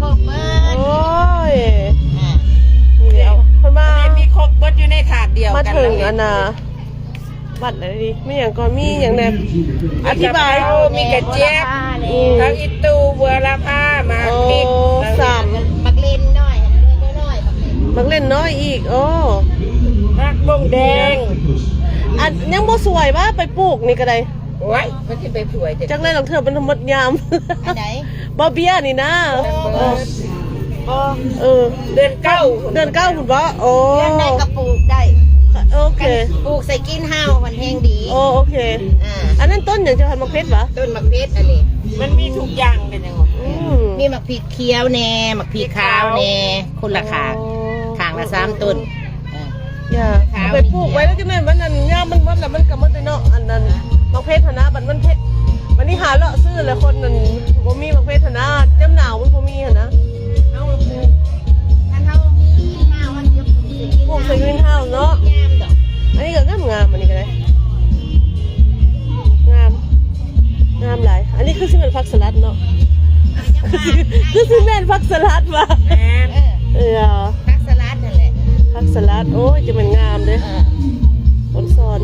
ຄົບເບິດ ໂອ້ຍ ອ່າ ນີ້ແຫຼະ ເພິ່ນມາ ອັນນີ້ມີຄົບເບິດຢູ່ໃນຖາດດຽວກັນ ມາເຖິງອັນນ່າ ວັດອັນນີ້ ມີຫຍັງກໍມີຫຍັງແດ່ ອະທິບາຍ ມີກະຈຽບ ອືມ ຜັກອີ່ຕູ່ ບົວລະພາ ໝາກພິກ ໂອ້ ສາມ ໝາກເລັ່ນນ້ອຍ ໜ່ວຍນ້ອຍ ໝາກເລັ່ນ ໝາກເລັ່ນນ້ອຍອີກ ໂອ້ ຜັກບົ້ງແດງ ອັນຍັງບໍ່ສວຍຫວາ ໄປປູກນີ້ກໍໄດ້ ໂອ້ຍ ມັນຊິໄປສວຍ ຈັກແລ້ວ ລາງເທື່ອມັນໝົດຍາມ ອັນໃດ ບໍ່ເບ້ຍນີ້ນະ ບໍ່ ບໍ່ ເອີ ເດືອນເກົ້າ ເດືອນເກົ້າພຸ້ນບໍ? ໂອ້ ເດືອນໃດກໍປູກໄດ້ ໂອເຄ ປູກໃສ່ກິນເຮົາມັນແຮງດີ ໂອ້ ໂອເຄ ອ່າ ອັນນັ້ນຕົ້ນຫຍັງເຈົ້າ? ໝາກເຜັດຫວາ? ຕົ້ນໝາກເຜັດອັນນີ້ ມັນມີທຸກຢ່າງ ເປັນຫຍັງຫວາ? ອືມ ມີໝາກພິກຂຽວແດ່ ໝາກພິກຂາວແດ່ ຄົນລະຂ້າງ ໂອ້ ຂ້າງລະສາມຕົ້ນ ຢ່າ ເອົາໄປປູກໄວ້ແລ້ວ ຈັກໜ້ອຍມັນອັນຍາມມັນໝົດແລ້ວ ມັນກໍໝົດເລີຍເນາະ ອັນນັ້ນ ໝາກເຜັດຫັ້ນນະ ບັດມັນເຜັດ ບັດນີ້ຫາເລາະຊື້ແລ້ວ ຄົນນັ້ນບໍ່ມີໝາກເຜັດຫັ້ນນະ ຍາມໜາວມັນບໍ່ມີຫັ້ນນະ ເຮົາປູກ ຄັນເຮົາມີໜາວມັນຈະປູກໃສ່ ປູກໃສ່ກຣີນເຮົາສ໌ເນາະ ງາມດອກ ອັນນີ້ກໍງາມໆ ອັນນີ້ກໍໄດ້ ງາມ ງາມຫຼາຍ ອັນນີ້ຄືຊິແມ່ນຜັກສະຫຼັດເນາະ ຄືຊິແມ່ນຜັກສະຫຼັດຫວາ ແມ່ນ ເອີ ຜັກສະຫຼັດຫັ້ນແຫຼະ ຜັກສະຫຼັດ ໂອ້ຍ ຈະແມ່ນງາມເດ້ ເອີ ຄົນສອນ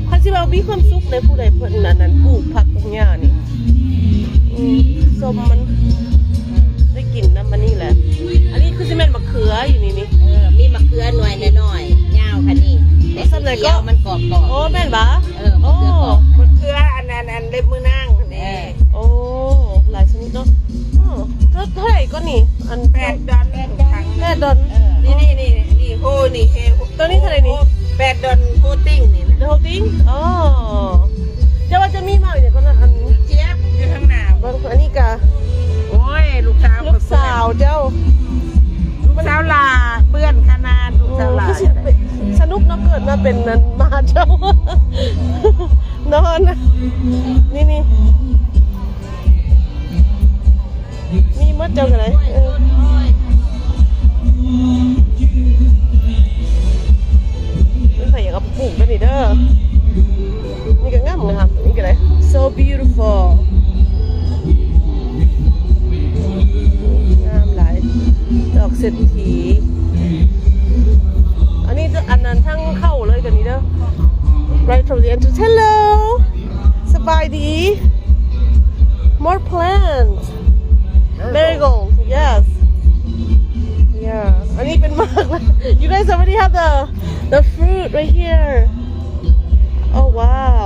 ຄັນຊິວ່າມີຄວາມສຸກເດ້ ຜູ້ໃດເພິ່ນອັນນັ້ນປູກຜັກປູກຫຍ້ານີ້ ອືມ ສົ້ມມັນ ອືມ ໄດ້ກິນນຳອັນນີ້ແຫຼະ ອັນນີ້ຄືຊິແມ່ນມະເຂືອຢູ່ນີ້ນີ້ ເອີ ມີມະເຂືອໜ່ວຍນ້ອຍໆ ຍາວຂະນີ້ ແຕ່ສ່ຳໃດກໍ ມັນກອບໆ ໂອ້ ແມ່ນຫວາ? ເອີ ໂອ້ ມະເຂືອກອບ ມະເຂືອອັນ ອັນ ອັນເລັບມືນາງຫັ້ນເດ ເອີ ໂອ້ ຫຼາຍຊະນິດເນາະ ໂອ້ ເທົ່າ ເທົ່າໃດກໍນີ້ ອັນ ແປດດອນ ແປດດອນ ແປດດອນ ເອີ ນີ້ ນີ້ ນີ້ ນີ້ ໂຮ ນີ້ ເຮ ໂຕນີ້ເທົ່າໃດນີ້? ແປດດອນ ໂຮຕິງນີ້ນະ ເດີ ໂຮຕິງ ອໍ ເຈົ້າວ່າຈະມີໝາກຫຍັງກໍນັ້ນ ອັນ ຈຽບຢູ່ທາງໜ້າ ເບິ່ງ ອັນນີ້ກະ ໂອ້ຍ ລູກສາວ ລູກສາວເຈົ້າ ລູກສາວຫຼ້າເປື້ອນຂະໜາດ ລູກສາວຫຼ້າ ຄືຊິເປັນ ສະໜຸກເນາະ ເກີດມາເປັນອັນ ມາເຈົ້າ ນອນ ນີ້ ນີ້ ມີໝົດເຈົ້າກໍໄດ້ ເອີ ມີໃຜຢາກເອົາໄປປູກເດີນີ້ເດີ ນີ້ກໍງາມງາມ ນີ້ກໍໄດ້ so beautiful ງາມຫຼາຍ ດອກເສດຖີ ອັນນີ້ ອັນນັ້ນທາງເຂົ້າເລີຍ ຕົວນີ້ເດີ right from the entrance. Hello ສະບາຍດີ More plants. Marigold. Marigold. Yes. Yeah. ອັນນີ້ເປັນໝາກ You guys already have the the fruit right here. Oh wow.